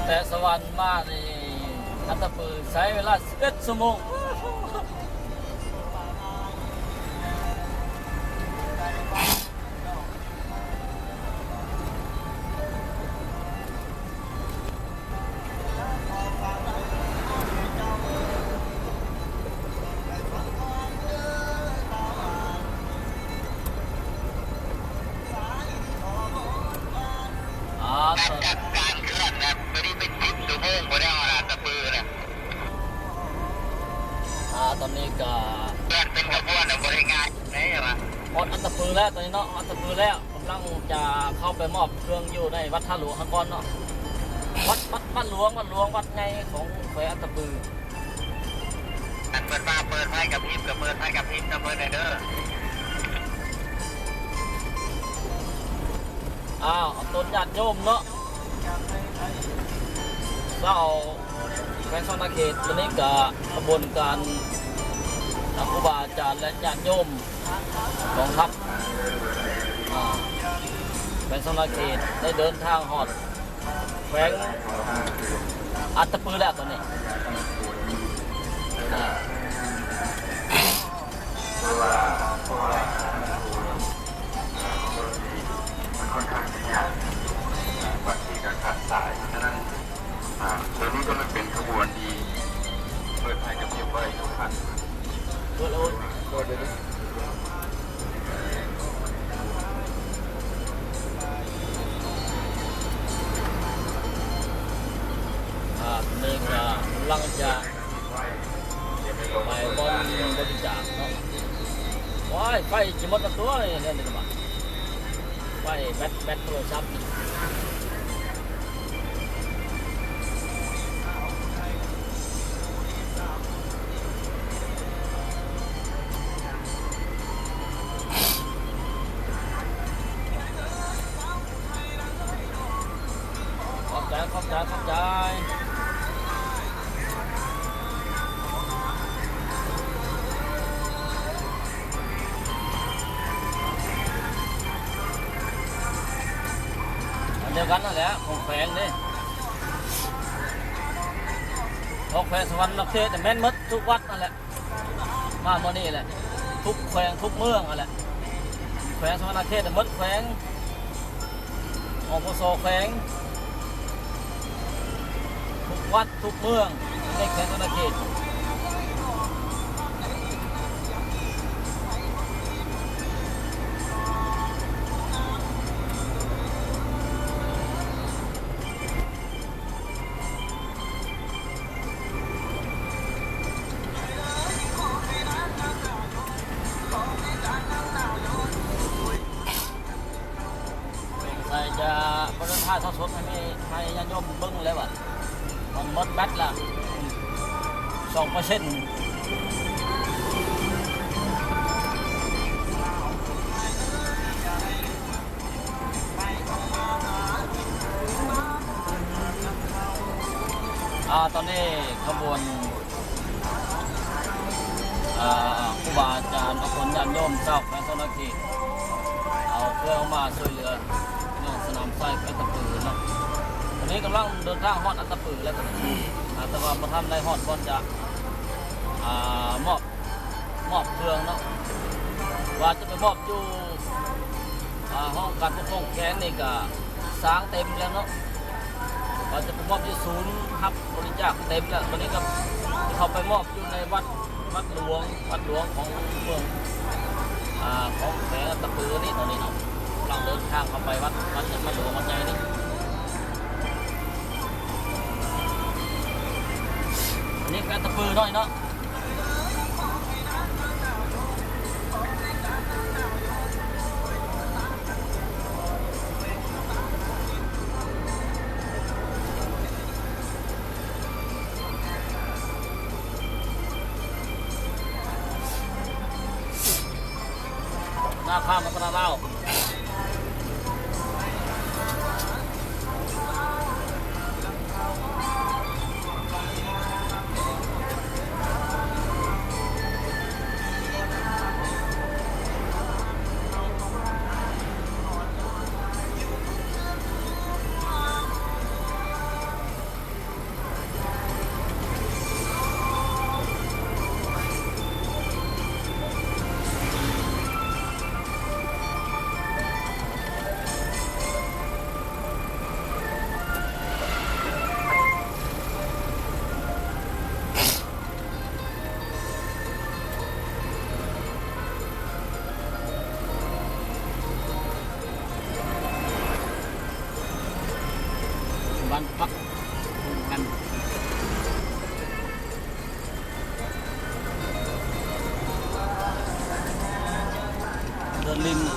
ແຕ່ສະຫວັນມານີ້ ອັດຕະປືໃຊ້ເວລາສິບເອັດຊົ່ວໂມງ. ອາ ຈາກການເຄື່ອນນະ ບາດນີ້ເປັນສິບຊົ່ວໂມງພຸ້ນແລ້ວ ອັດຕະປືນະ. ອາ ຕອນນີ້ກະເຄື່ອນເປັນຂະບວນນະ ບໍ່ໄດ້ງ່າຍເດ້ວ່າ. ຮອດອັດຕະປືແລ້ວຕອນນີ້ເນາະ ອັດຕະປືແລ້ວ. ກຳລັງຈະເຂົ້າໄປມອບເຄື່ອງຢູ່ໃນວັດທ່າຫຼວງຫັ້ນກ່ອນເນາະ ວັດ ວັດ ວັດຫຼວງ ວັດຫຼວງ ວັດໃຫຍ່ຂອງແຂວງອັດຕະປື. ອັນເພິ່ນວ່າເປີດໄຟກະພິບ ກະເປີດໄຟກະພິບນຳເພິ່ນແດ່ເດີ. ອ້າວ ອາ ຕົນຍາດໂຍມເນາະ ຊາວ ແຂວງສະຫວັນນະເຂດ ຕອນນີ້ກະຂະບວນການ ອາ ຄູບາອາຈານ ແລະ ຍາດໂຍມກອງທັບ ອາ ແຂວງສະຫວັນນະເຂດ ໄດ້ເດີນທາງຮອດແຂວງອັດຕະປືແລ້ວຕອນນີ້ ອາ. ເພາະວ່າ ເພາະວ່າ ເພາະວ່າ ມັນຂ້ອນຂ້າງຈະຍາກ ບັດທີ່ການຂາດສາຍ ສະນັ້ນ ອາ ໂຕນີ້ກຳລັງເປັນຂະບວນທີ່ເປີດໃຫ້ກັບຮຽບຮ້ອຍທຸກຄັນ ເປີດໂອນ ເປີດເລີຍ. ອາ ນີ້ກະກຳລັງຈະ ໄປບ່ອນບໍລິຈາກເນາະ. ໂອ້ຍ ໄຟຊິໝົດແລ້ວຕົວະ ແນວນີ້ນະ ໄຟແບັດ ແບັດໂທລະສັບນີ້. ຂອບໃຈ ຂອບໃຈ ຂອບໃຈ. ອັນດຽວກັນນັ້ນແຫຼະ ຂອງແຂວງເດ້ ຂອງແຂວງສະຫວັນນະເຂດແມ່ນໝົດທຸກວັດນັ້ນແຫຼະ. ມາມື້ນີ້ແຫຼະ ທຸກແຂວງທຸກເມືອງຫັ້ນແຫຼະ ແຂວງສະຫວັນນະເຂດໝົດແຂວງ ອປສ ແຂວງ ທຸກວັດທຸກເມືອງໃນແຂວງສະຫວັນນະເຂດ. ສົງໄສຈະບໍ່ໄດ້ຖ່າຍທອດສົດໃຫ້ ໃຫ້ຍາດໂຍມເບິ່ງແລ້ວບາດ ມັນໝົດແບັດລະ ສອງເປີເຊັນ. ອາ ຕອນນີ້ຂະບວນ ອາ ຄູບາອາຈານ ພະສົງ ຍາດໂຍມຊາວແຂວງສະຫວັນນະເຂດ ເອົາເຄື່ອງມາຊ່ວຍເຫຼືອເມືອງສະໜາມໄຊ ແຂວງອັດຕະປືເນາະ. ຕອນນີ້ກຳລັງເດີນທາງຮອດອັດຕະປືແລ້ວ ອາ ແຕ່ວ່າບໍ່ທັນໄດ້ຮອດບ່ອນຈະ ອາ ມອບ ມອບເຄື່ອງເນາະ ວ່າຈະໄປມອບຢູ່ ອາ ຫ້ອງການປົກຄອງແຂວງນີ້ກະສ້າງເຕັມແລ້ວເນາະ ວ່າຈະໄປມອບຢູ່ສູນຮັບບໍລິຈາກເຕັມແລ້ວ. ຕອນນີ້ກະເຂົ້າໄປມອບຢູ່ໃນວັດ ວັດຫຼວງ ວັດຫຼວງຂອງເມືອງ ອາ ຂອງແຂວງອັດຕະປືນີ້ ຕອນນີ້ເນາະ ກຳລັງເດີນທາງເຂົ້າໄປວັດ ວັດ ວັດຫຼວງ ວັດໃຫຍ່ນີ້. ອັນນີ້ແຂວງອັດຕະປືນ້ອຍເນາະ. ໜ້າຂ້າມມາຕະຫຼາດລາວ. ອ ນ ປະ ກັນ